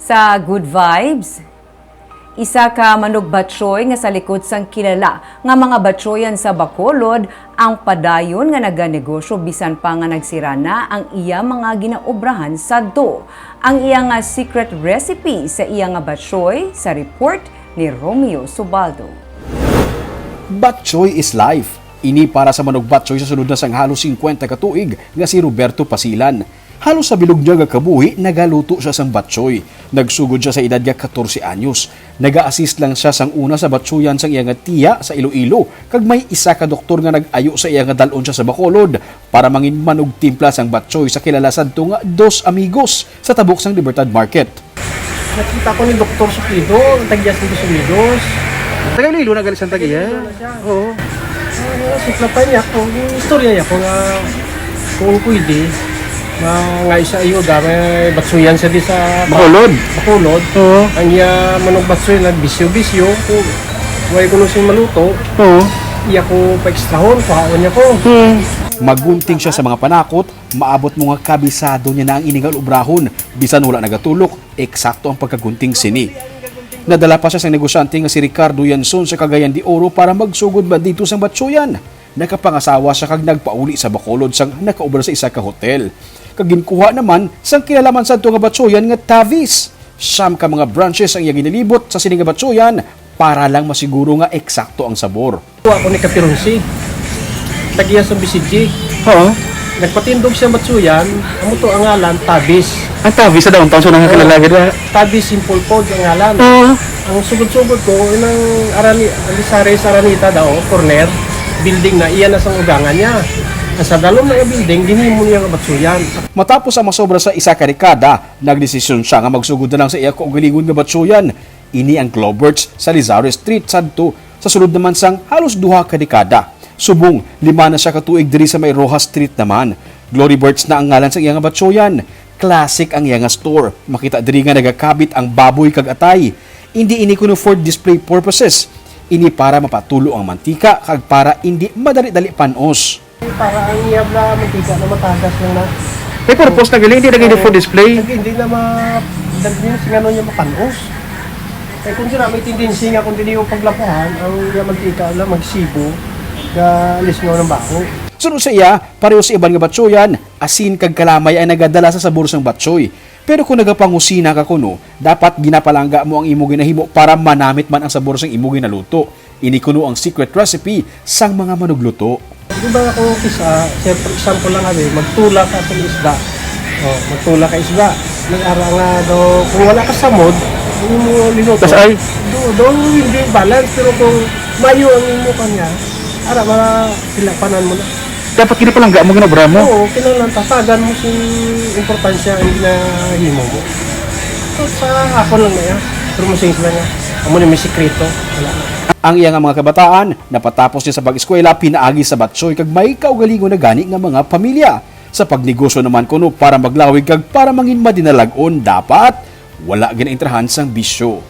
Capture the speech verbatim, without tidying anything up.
Sa Good Vibes, isa ka manugbatsoy nga sa likod sang kilala nga mga batsoyan sa Bacolod ang padayon nga naganegosyo bisan pa nga nagsira na ang iya mga ginaobrahan sadto. Ang iya nga secret recipe sa iya nga batsoy sa report ni Romeo Subaldo. Batchoy is life. Ini para sa manugbatchoy sa sulod na sang halos singkwenta ka tuig nga si Roberto Pasilan. Halos sa bilog niya nga kabuhi, nagaluto siya sang batchoy. Nagsugod siya sa edad nga katorse anyos. Naga-assist lang siya sang una sa batchoyan sang iya nga tiya sa Iloilo, kag may isa ka doktor nga nag-ayo sa iya nga dal-on siya sa Bacolod para mangin manugtimpla sang batchoy sa kilala sadto nga Dos Amigos sa tabok sang Libertad Market. Nakita ko ni Doktor Suplido, ang tagya sa Estados Unidos. Taga Iloilo na gali sang tagya. Taga Iloilo na siya. Oo. Ah, suklatan niya ako, istorya niya ako nga kung pwede, nga, nga isa ayuda, may batsuyan siya di sa Bacolod. Bacolod. Oo. Ang iya manong batsuyan, nagbisyo-bisyo, kung way ko nung sing maluto, Oo. iya ko pa-extrahon, kuhaon niya ko. Hmm. Magunting siya sa mga panakot, maabot mo nga kabisado niya na ang ini nga ulobrahon, bisan wala nagatulok, eksakto ang pagkagunting sini. Nadala pa siya sang negosyante nga si Ricardo Yanson sa Cagayan de Oro para magsugod man dito sang batsuyan. Nakapangasawa siya kag nagpauli sa Bacolod sang nakaobra sa isa ka hotel. Kag ginkuha naman sang kilala man sadto nga batsuyan nga Tavis. Siyam ka mga branches ang iya ginalibot sa sini nga batsuyan para lang masiguro nga eksakto ang sabor. Kuha ko ni Kapironsi. Tagiya sa B C G. Oo. Nagpatindog siya batsuyan, amo to ang ngalan, Tabis. Ang Tavis sa downtown, so nakakilala Oo. gid, ah. Tabis Simple Food ang ngalan. Oo. Ang sugod-sugod ko, inang Arani, Alisares Aranita daw, corner, building na, iya na sang ugangan niya. Ang sa dalom na nga building, ginhimo niya nga batsuyan. Matapos ang masobra sa isa ka dekada, nagdesisyon siya nga magsugod na lang sa iya kaugalingon nga batsuyan. Ini ang Globerts sa Lizares Street, sadto sa sulod naman sang halos duha ka dekada. Subong, lima na siya ka tuig diri sa may Rojas Street naman. Glory Birds na ang ngalan sa iya nga batsoyan. Classic ang iya nga store. Makita diri nga nagakabit ang baboy kag atay. Indi ini kuno for display purposes. Ini para mapatulo ang mantika kag para indi madali-dali panos. Para ang iya bla mantika na matagas lang na. May purpose na gali, hindi na gani for display. Hindi, hindi na ma-, daghan sing ano niya mapanos. Kay kung sila may tendency nga kung dili yung paglapuhan, ang iya mantika na magsibo, ga lisngaw ng baho. Sunod sa iya, pareho sa iban nga batsoyan, asin kag kalamay ang nagadala sa sabor sang batsoy. Pero kung nagapangusina ka kuno, dapat ginapalangga mo ang imo ginahimo para manamit man ang sabor sang imo ginaluto. Ini kuno ang secret recipe sang mga manugluto. Di ba kung kisa, say, for example lang kami, magtulak ka sa isda. Oh, magtulak ka isda. Nag-ara nga daw, kung wala ka samod, hindi mo linuto. Tas ay? Do, do, hindi balance, pero kung mayo ang imo kanya, ara, mga silapanan mo na. Dapat ginapalangga mo, ginobra mo? Oo, kinahanglan tatagan mo sing importansya ang ginahimo mo. So, sa ako lang na yan. Pero masingis lang yan. Amo na may sikreto. Wala na. Ang iya nga mga kabataan, napatapos niya sa pag-eskwela pinaagi sa batsoy kag may kaugalingon na gani nga mga pamilya. Sa pagnegosyo naman kuno, para maglawig kag para mangin madinalag-on, dapat wala ginaintrahan sang bisyo.